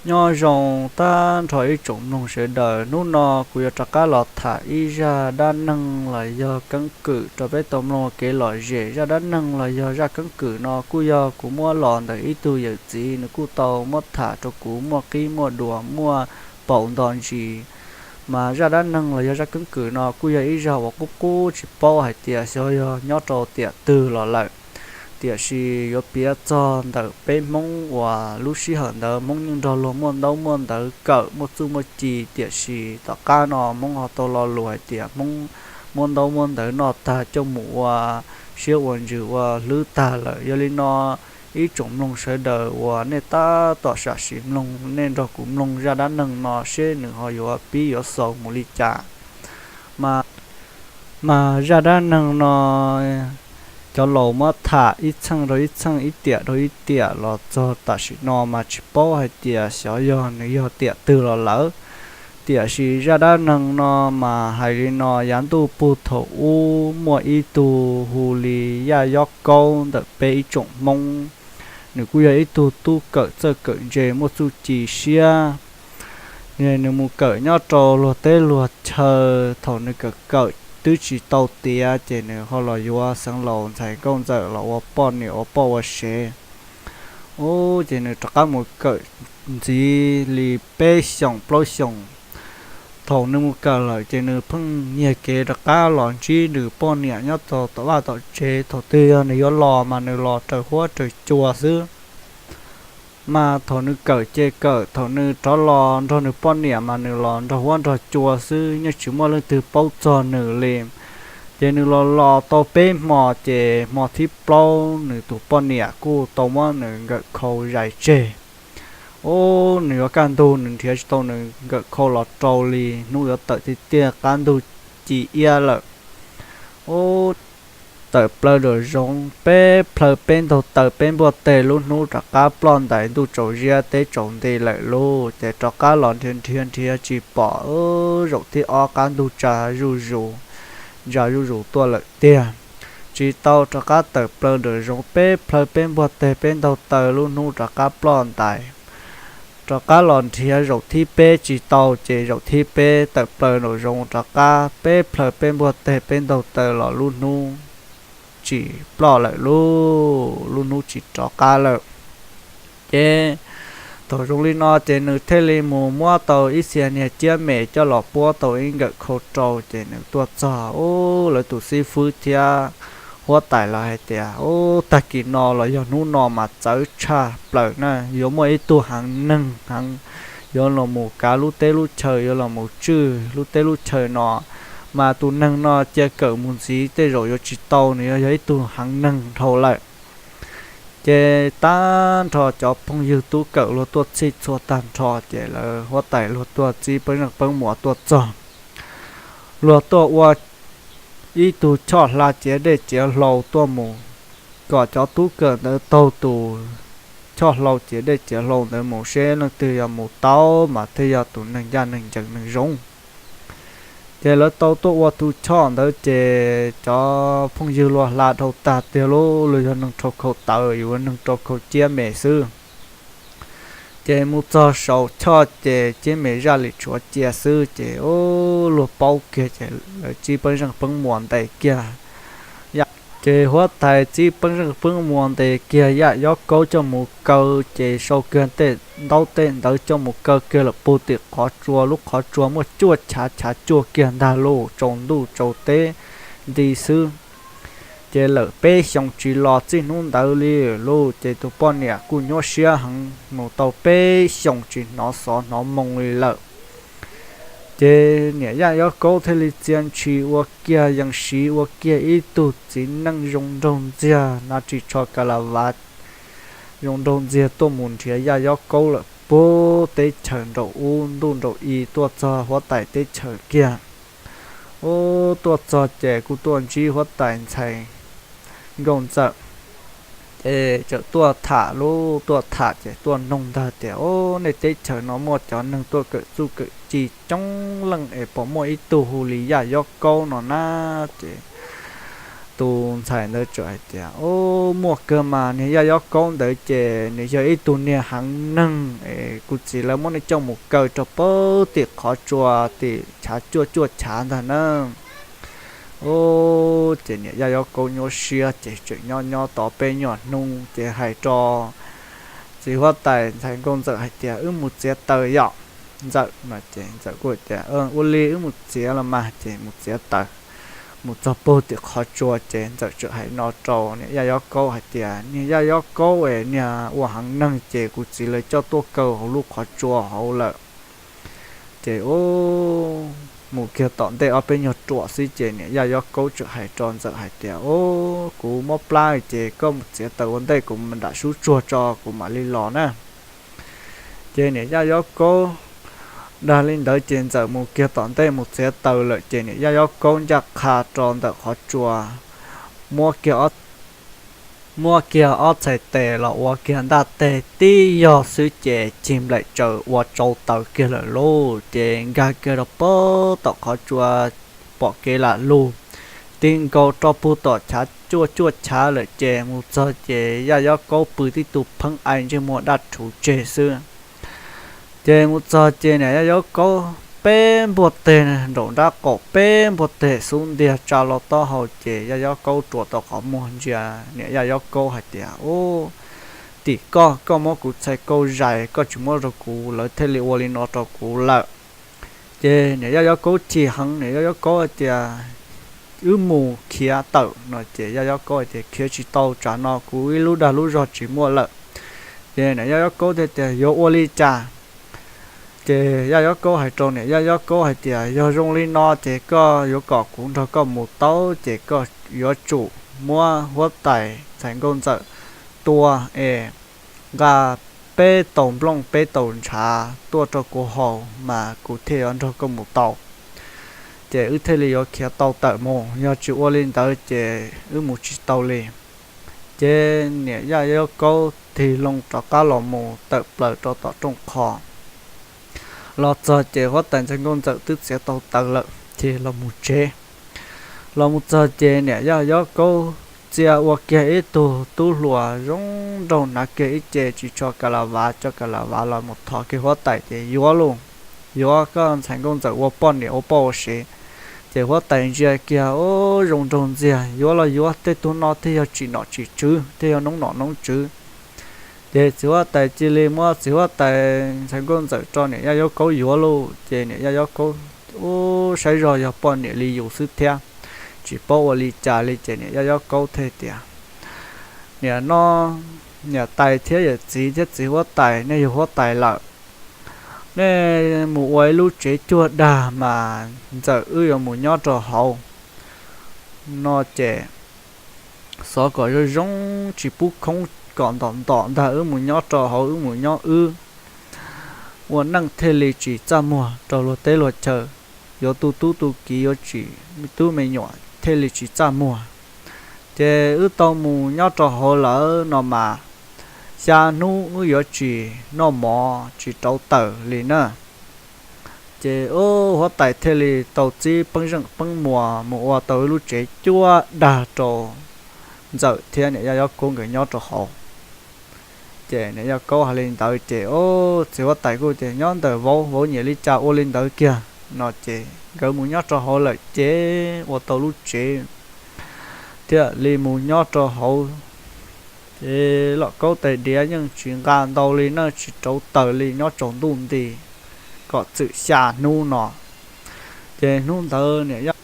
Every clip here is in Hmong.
Nyob zoo tag nrho ib tsoom mloog sawv daws, hnub no kuv yuav rov qab los tham ib zaj dab neeg los yog keeb kwm rau peb tau mloog kev lom zem. Zaj dab neeg los yog zaj keeb kwm no kuj yog kuv muab los ntawm ib tug yawm txiv, nws kuj tau muab tham rau kuv muaj qib muaj duas muaj paus nto ntsis. Mas zaj dab neeg los yog zaj keeb kwm no kuj yog ib zaj uas qub qub tsis paub hais tias xyov yog nyob rau tiam twg los lawm. Tiam sis yuav piav txog ntawm peb Hmoob uas lub sij hawm ntawd Hmoob yeej nrog luag muaj ntaub muaj ntawv kawm muaj txuj muaj ci, tiam sis tom qab no Hmoob ho tau lo lus hais tias Hmoob muab ntaub muab ntawv noj tag coj mus ua siab ua ntsws ua hlwb tag lawm. Yog li no, ib tsoom mloog sawv daws uas nej tab tom sam sim mloog, nej nrog kuv mloog zaj dab neeg no seb nws ho yuav pib yuav xaus mus li cas. Mas, mas zaj dab neeg no cov laus muab tham ib txheej rau ib txheej, ib tiam rau ib tiam los txog tam sim no mas tsis paub hais tias xyov yog nws yog tiam twg los lawm. Tiam sis zaj dab neeg no mas hais li no: yav ntuj puag thaum ub muaj ib tug hu li Yaj Yob Kaub ntawm peb ib tsoom Hmoob. Nws kuj yog ib tug tub kawm txawj kawm ntse muaj txuj ci siab. Nws mus kawm nyob rau luag teb luag chaw, thaum nws kawm kawm twb tsis tau tiav ces nws ho los yuav xeev laus ntxhais nkauj ntxawm los ua poj niam ua poj ua sev. Ub, ces nws rov qab mus kawm ntxiv li peb xyoos plaub xyoos. Thaum nws mus kawm lawm ces nws pheej nyiag kev rov qab los ntsib nws poj niam nyob tom vaj tom tsev. Thaum twg yog nws yuav los mas nws los raws huab raws cua xwb. Mas thaum nws kawm ces kawm, thaum nws rov los nrog nws poj niam mas nws los nrog huab nrog cua xwb, yeej tsis muaj leej twg paub txog nws li. Ces nws los los tau peb hmo ces hmo thib plaub nws tus poj niam kuj tau muab nws nkawm khau zais tseg. Ub, nws yuav kaj ntug nws nrhiav tsis tau nws nkawm khau los rau li, hnub yuav tawm tiag tiag qab ntug ci iab lawm. Ub, tawm plaws nram zoov peb plhaw peb ntaug taw peb npuaj teg, lub hnub rov qab ploj ntais ntuj tsaus ziab teb tsaus nti lawm lauj. Ces rov qab los nrhiav nrhiav nrhiav tsis pom, zaum thib ob qab ntug tsa zuj zus, ntsa zuj zus tuaj lawm tiag. Tsis tau, rov qab tawm plaws nram zoov peb plhaw peb npuaj teg peb ntaug taw, lub hnub rov qab ploj ntais. Rov qab los nrhiav zaum thib peb tsis tau, ces zaum thib peb tawm plaws nram zoov rov qab peb plhaw peb npuaj teg peb ntaug taw los lub hnub tsis ploj lawm lauj, lub hnub tsis rov qab lawm. Ces thaum zoo li no ces nws thiaj li mus muab tau ib txhia niag ciab mem coj los puab tau ib nkawm khau rau, ces nws tuaj txog, ub, lawv tus xib fwb thiab huab tais lawv hais tias, ub, tag kis no los yog hnub no mas txawv tshaj plaws na, yuav muaj ib tug heev neeg heev, yuav los mus kav lub teb lub chaw, yuav los mus tswj lub teb lub chaw no, mas tus neeg no cia kawm mus ntxiv tej zaum yuav tsis tau, nws yuav yog ib tug heev neeg dhau lawm. Ces tag nrho cov phooj ywg tub kawm luag tuaj txhij txhua tag nrho, ces lawv huab tais luag tuaj txib peeb zeej peeb muas tuaj txog. Luag tuaj ua ib tug choj hla ciav dej ciav hlau tuaj mus, kom cov tub kawm ntawd taug tus choj hlau ciav dej ciav hlau ntawd mus seb leej twg yog mus tau mas thiaj yog tus neeg ncaj neeg ncees neeg zoo. Ces lawv tau tuaj ua tus choj ntawd ces cov phooj ywg luag hla dhau tag tiag lauj, luag yog neeg rhau khau tawv, yuav neeg rau khau ciab me xwb. Ces mus txog saum choj ces ciab me zaj li tshuav cia xwb, ces ub, luag paub kiag ces lawv txib peeb zeej peeb muas ntes kiag. Ces huab tais txib peeb zeej peeb muas ntes kiag Yaj Yob Kaub coj mus kaw, ces sau kiag tej ntaub tej ntawv coj mus kaw kiag lawm puag tim qhov tsua, lub qhov tsua muaj cuaj chav, chav cuaj kiag ntag lauj, tsaus ntuj tsaus teb nti xwb. Ces lawm peb xyoos tsis los txij hnub ntawd li lauj, ces tus poj niam kuj nyuaj siab heev, mus tau peb xyoos tsis hnov xov hnov moo li lawm. Ces niam Yaj Yob Kaub thiaj li txia ntshis ua kiag yees siv ua kiag ib tug txiv neej zoo nraug ntxiag hnav ris tsho ka la vav zoo nraug ntxiag tuaj mus nrhiav Yaj Yob Kaub lawm puag teb chaws nraum ub ntuj nraum i tuaj txog huab tais teb chaws kiag. Ub, tuaj txog ces kuj tuaj ntsib huab tais ntxhais nkauj ntxawm, ces txawm tuaj tham lauj, tuaj tham ces tuaj noog ntag tias, Ub, nej teb chaws no muaj cov neeg tuaj kawm txuj kawm ci coob leej es puas muaj ib tug hu li Yaj Yob Kaub no na? Ces tus ntxhais ntawd txawm hais tias, Ub, muaj kawg mas, niag Yaj Yob Kaub ntawd ces nws yog ib tug niag heev neeg es kuv txiv lawv muab nws coj mus kaw rau pem tim qhov tsua, tim chav cuaj cuaj chav ntag na. Ub, ces niam Yaj Yob Kaub nyuaj siab ces tseem nyob nyob tau peb nyuag hnub ces hais rau txiv huab tais ntxhais nkauj ntxawm hais tias, Wb mus txiav taws yom, ntxawm. No ces ntxawm kuj tias, Ua li wb mus txiav los mas. Ces mus txiav taws, mus txog puag tim qhov tsua ces ntxawm txawm hais no rau niam Yaj Yob Kaub hais tias, Niag Yaj Yob Kaub es niag ua heev neeg ces kuv txiv lawv coj tuaj kaw hauv lub qhov tsua hauv lawm. Ces ub, mus kiag tom ntej ob peb nyuag ruam xwb ces niam Yaj Yob Kaub txawm hais rau ntxawm hais tias, Ub, kuv mob plab ces koj mus txiav taws ua ntej, kuv mam nram sub tsuag tso kuv mam li los na. Ces niam Yaj Yob Kaub dag li ntawd ces ntxawm mus kiag tom ntej mus txiav taws lawm ces niam Yaj Yob Kaub ncaj qha rau ntawm qhov tsua, muab kiag muab kiag ob txhais tes los ua kiag ntaj teg tib yog xwb ces cig nplaim tsaws ua tsau taws kiag lawm lauj. Ces nkag kiag rau pem tom qhov tsua, pom kev lam lug, tig nkaus rau puag tom chav cuaj cuaj chav lawm ces mus txog ces Yaj Yob Kaub pw tib tug pheeb ai ntsej muag daj rhuv tseg xwb. Ces mus txog ces niam Yaj Yob Kaub peb npuaj teg nraum nrab qaum, peb npuaj teg xub ntiag tsa los taub hau ces Yaj Yob Kaub rua tau qhov muag ntsia niam Yaj Yob Kaub hais tias, Ub, tim koj, koj muab kuv txhais kaus zais koj tsis muab rau kuv, lawv thiaj li ua li no rau kuv lawm. Ces niam Yaj Yob Kaub chim heev, niam Yaj Yob Kaub hais tias, Wb mus khiav tawm. No ces Yaj Yob Kaub hais tias, Khiav tsis tau, tsam no kuv ib lub dag lub zog tsis muaj lawm. Ces niam Yaj Yob Kaub thiaj tias, Yuav ua li cas? Ces Yaj Yob Kaub hais rau niam Yaj Yob Kaub hais tias, Yog zoo li no ces koj yuav kom kuv nrog koj mus tau ces koj yuav tsum muab huab tais ntxhais nkauj ntxawm tua es nqa peb tau nplooj peb tau ntshav tuaj rau kuv haus mas kuv thiaj yuav nrog koj mus tau, ces wb thiaj li yuav khiav tau tawm mus, yog tsis ua li ntawd ces wb mus tsis tau li. Ces niam Yaj Yob Kaub tig loo rov qab los mus tawm plaws rau tom rooj qho. Los txog ces huab tais ntxhais nkauj ntxawm twb txiav tau taws lawm ces los mus tsev. Los mus txog ces niam Yaj Yob Kaub txia ua kiag ib tug tub hluas zoo nraug hnav kiag ib ce ris tsho kas las vav, cov kas las vav los mus thov kiag huab tais ces, Yuav lauj, yuav, koj ntxhais nkauj ntxawm ua poj niam ua poj ua sev. Ces huab tais ntsia kiag, Ub, zoo nraug ntxiag, yuav los yuav, tej tug no thiaj yog tsim nom tsim tswv, thiaj yog noob nom noob tswv. Ces txiv huab tais cia li muab txiv huab tais ntxhais nkauj ntxawm rau niam Yaj Yob Kaub yuav lauj. Ces niam Yaj Yob Kaub, Ub, saib zog yog poj niam li yus xwb thiab, tsis paub ua li cas li. Ces niam Yaj Yob Kaub thiaj tias, Niam no, niam tais thiab yawm txiv thiab txiv huab tais, nej yog huab tais lawm, nej mus ua ib lub tsev cuag dag mas ntxawm wb yuav mus nyob rau hauv no ces xov kom zoo zoo, tsis pub khoob kom ntom ntom ntag, wb mus nyob rau hauv, wb mus nyob wb, ua neej thiaj li tsis txaj muag rau luag teb luag chaw, yuav tu tub tu kiv yuav tsis, tub me nyuam thiaj li tsis txaj muag. Ces wb tau mus nyob rau hauv lawm no mas xya hnub wb yuav tsis noj mov tsis rauv taws li na. Ces ub, huab tais thiaj li tau txib peeb zeej peeb muas mus ua tau ib lub tsev cuab dag rau ntxawm thiab niam Yaj Yob Kaub nkawd nyob rau hauv. Ces niam Yaj Kaub hais li ntawd ces ub, txiv huab tais kuj tias, Nyob ntawm vauv, vauv nyiam li cas ua li ntawd kiag. No ces nkawd mus nyob rau hauv lawm ces ua tau lub tsev thiaj li mus nyob rau hauv. Ces los kaub tais diav yeej tsis nqa ntau li na, tsis rauv taws li, nyob tsaus ntuj nti kom txwm xya hnub no. Ces hnub ntawd niam Yaj,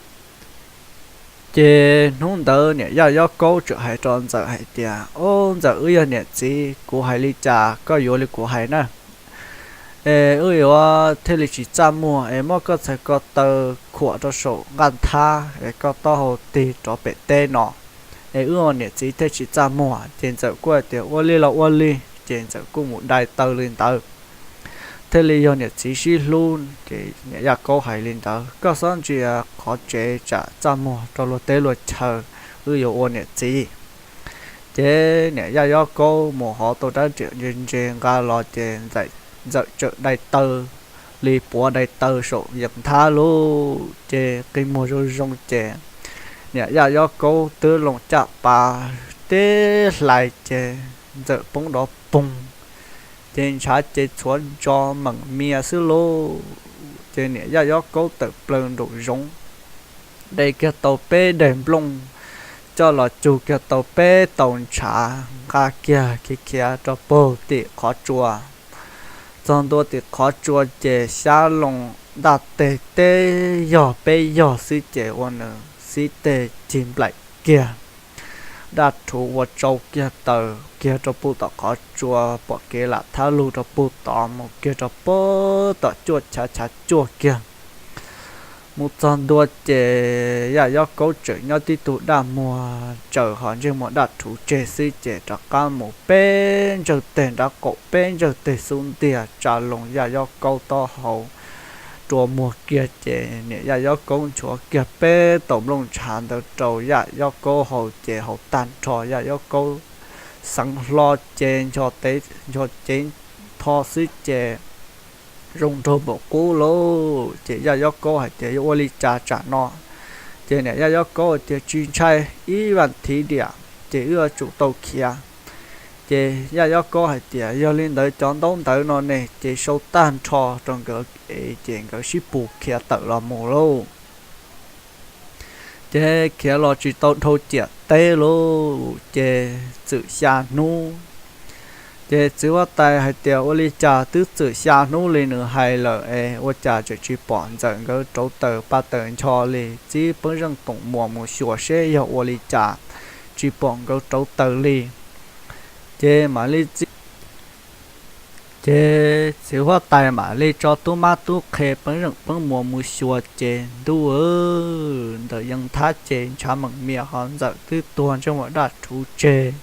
ces hnub ntawd niam Yaj Yob Kaub txawm hais rau ntxawm hais tias, Ob, ntxawm, wb yog niam txiv, kuv hais li cas koj yuav li kuv hais na. Es wb yuav thiaj li tsis txaj muag, es muab koj txhais ko taw khuam rau saum nqaj nthab es koj taub hau tig rov pem teb no, es wb ua niam txiv thiaj tsis txaj muag. Ces ntxawm kuj hais tias, Ua li los ua li. Ces ntxawm kuj mus dai taw li ntawd, thiaj li yog niam txiv sib hlub. Ces niam Yaj Kaub hais li ntawd, Koj xob ntsia qhov tsev tsam txaj muag rau luag teb luag chaw, wb yuav ua niam txiv. Ces niam Yaj Yob Kaub mus hov tau rab riam ntse ntse nqa los ces ntxawm txawm dai taw li puav dai taw saum yam nthab lauj. Ces qi muag zoo zoo ces Niam Yaj Yob Kaub twb loo caj pas tib hlais ces ntxawm poob dov poog, ces ntshav ces txhuav ntso meem mias xwb lauj. Ces niam Yaj Yob Kaub tawm plaws nraum zoov, de kiag tau peb daim nplooj coj los cug kiag tau peb tau ntshav, nqa kiag khiav khiav rau puag tim qhov tsua. Txog ntua tim qhov tsua ces xyab loo daj teg teb yog peb yog xwb ces ua nws xib teg cig nplaim kiag. Daj rhuv ua tsau kiag taws kiag rau puag tom qhov tsua, pom kev lam thab lug rau puag tod mus kiag rau puag tom cuaj chav chav cuaj kiag. Mus txog ntua ces Yaj Yob Kaub tseem nyob tib tug daj muag tsaws ho ntsej muag daj rhuv tseg xwb ces rov qab mus peb ntsawg teg nraub qaum peb ntsawg teg xub ntiag tsa loo Yaj Yob Kaub taub hau rua muag kiag ces niam Yaj Yob Kaub nchuav kiag peb tau nplooj ntshav ntawd rau Yaj Yob Kaub haus ces haus tag nrho Yaj Yob Kaub xeev hlo ces ncho cev tho xwb ces zoo nraug npaum qub lauj. Ces Yaj Yob Kaub hais tias yuav ua li cas tsam no? Ces niam Yaj Yob Kaub hais tias tsis ntshai, ib vas thiv diam ces wb yuav tsum tau khiav. Ces Yaj Yob Kaub hais tias yog li ntawd cov ntaub ntawv no ne ces sau tag nrho rau nkawd es ces nkawd sib pus khiav tawm los mus lauj. Ces khiav los tsis tau dhau ciam teb lauj ces txwm xya hnub. Ces txiv huab tais hais tias ua li cas twb txwm xya hnub li nws hais lawm es ua cas tseem tsis pom ntxawm nkawd rauv taws pa taws ncho li, txib Peeb Zeej Peeb Muas mus xyuas seb yog ua li cas tsis pom nkawd rauv taws li. Ces mam li txib ces txiv huab tais mam li tso tub mab tub qhe Peeb Zeej Peeb Muas mus xyuas ces ntuj, ntawm yees thab ces ntshav meem mias ho ntxawm twb tuag ntsej muag daj rhuv tseg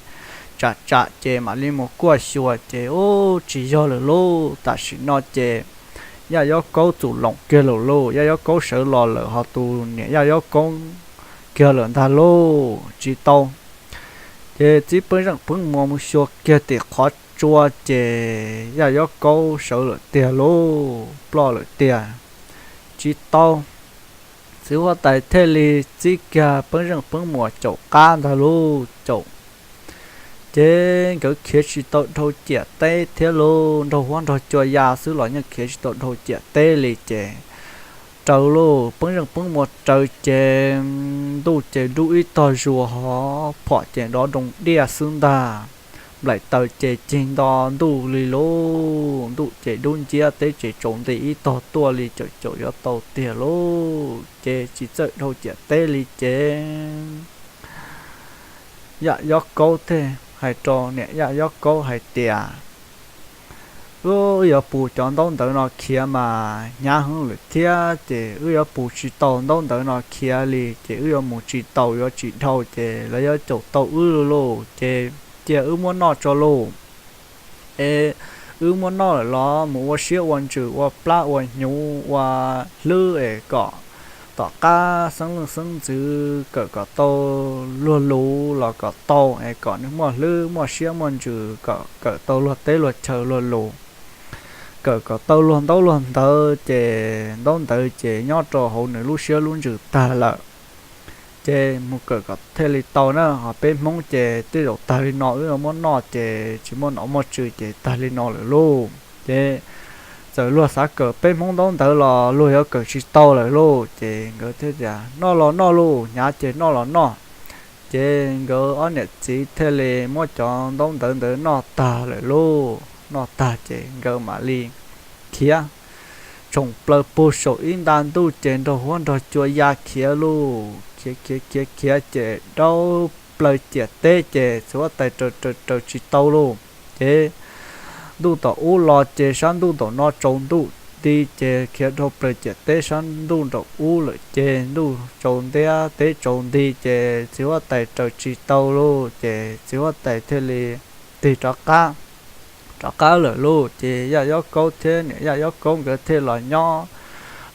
tsam tsam ces mam li mus kuaj xyuas ces ub tsis yog lawm lauj. Tam sim no ces Yaj Yob Kaub txum loos kiag lawm lauj, Yaj Yob Kaub sawv los lawm ho tus niam Yaj Yob Kaub kiag lawm ntag lauj, tsis tau. Ces txib Peeb Zeej Peeb Muas mus xyuas kiag tim qhov tsua ces Yaj Yob Kaub sawv lawm tiag lauj, ploj lawm tiag, tsis tau. Txiv huab tais thiaj li txib kiag Peeb Zeej Peeb Muas caum qab ntag lauj, caum. Ces nkawd khiav tsis tau dhau ciam teb thiab lauj, nraug huab nraug cua ya xwb los yeej khiav tsis tau dhau ciam teb li ces raws lauj, Peeb Zeej Peeb Muas raws ces ntuj ces dub ib tog zuas ho phom ces nrov nroo diaj xwb ntag. Nplaim taws ces cig nto ntuj li lauj, ntuj ces dub nciab teb ces tsaus nti ib tog tuaj li caum caum yuav tau tiag lauj, ces tsis txawj dhau ciam teb li ces Yaj Yob Kaub thiaj hais rau niam Yaj Yob Kaub hais tias, Wb yuav pus cov ntaub ntawv no khiav mas hnyav heev lawm thiab ces wb yuav pus tsis tau ntaub ntawv no khiav li ces wb yuav mus tsis tau yuav tsis dhau ces lawv yuav caum tau wb lauj, ces cia wb muab noj tso lauj. Es wb muab noj lawm los mus ua siab ua ntsws ua plab ua hnyuv ua hlwb es kom tom qab xeeb leej xeeb ntxwv kawm kom tau luag lus los kom tau es kom nws muaj hlwb muaj siab muaj ntsws kom kawm tau luag teb luag chaw luag lus, kawm kom tau luag ntaub luag ntawv ces ntaub ntawv ces nyob rau hauv nws lub siab lub ntsws tag lawm. Ces mus kawm kom thiaj li tau na, ho peb Hmoob ces tej zaum tag li no wb muab noj ces tsis muaj nom muaj tswv ces tag li no lawm lauj. Ces txawm luag xav kawm peb Hmoob ntaub ntawv los luag yuav kawm tsis tau lawm lauj. Ces nkawd thiaj tias, Noj los noj lauj, hnyav ces noj los noj. Ces nkawd ob niam txiv thiaj li muab cov ntaub ntawv ntawd noj tag lawm lauj. Noj tag ces nkawd mam li khiav tshoom plaws puag saum ib nta ntuj ces nrog huab nrog cua ya khiav lauj. Khiav khiav khiav khiav ces dau plaws ciam teb ces txiv huab tais raws raws raws tsis tau lauj. Ces ntuj tom ub los ces sab ntuj nraum no tsaus ntuj nti ces khiav dhau plaws ciam teb sab ntuj nraum ub lawm ces ntuj tsaus ntiab teb tsaus nti ces txiv huab tais raws tsis tau lauj. Ces txiv huab tais thiaj li tig rov qab, rov qab lawm lauj. Ces Yaj Yob Kaub thiab niam Yaj Yob Kaub nkawd thiaj los nyob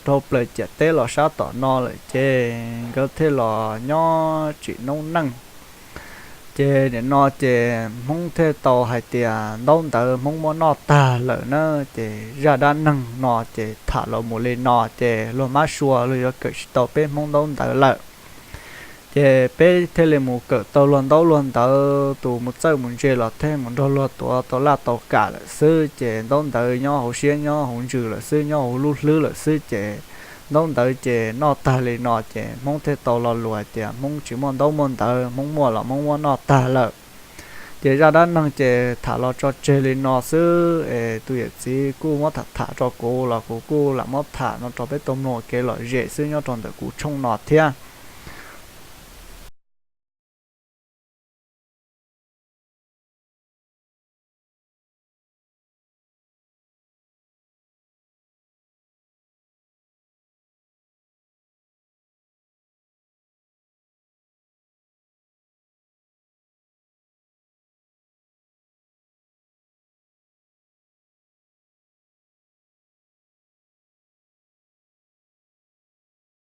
dhau plaws ciam teb los sab tom no lawm ces nkawd thiaj los nyob tsim noob neej. Ces nim no ces Hmoob thiaj tau hais tias ntaub ntawv Hmoob muab noj tag lawm na. Ces zaj dab neeg no ces tham los mus li no ces luag mab sua luag yuav kawm tsis tau peb Hmoob ntaub ntawv lawm. Ces peb thiaj li mus kawm tau luag ntaub luag ntawv, tus mus txawj mus ntse los thiaj mus nrog luag tuav tau laj tau kam lawm xwb. Ces ntaub ntawv nyob hauv siab nyob hauv ntsws lawm xwb, nyob hauv lub hlwb lawm xwb. Ces ntaub ntawv ces noj tag li no ces Hmoob thiaj tau lo lus hais tias Hmoob tsis muaj ntaub muaj ntawv, Hmoob muaj los Hmoob muab noj tag lawm. Ces zaj dab neeg ces tham los tso tseg li no xwb es tus yawm txiv kuj muab tham tham rau kuv los kuv kuj lam muab tham no rau peb tau mloog kev lom zem xwb nyob rau ntawm kuv tshooj no thiab.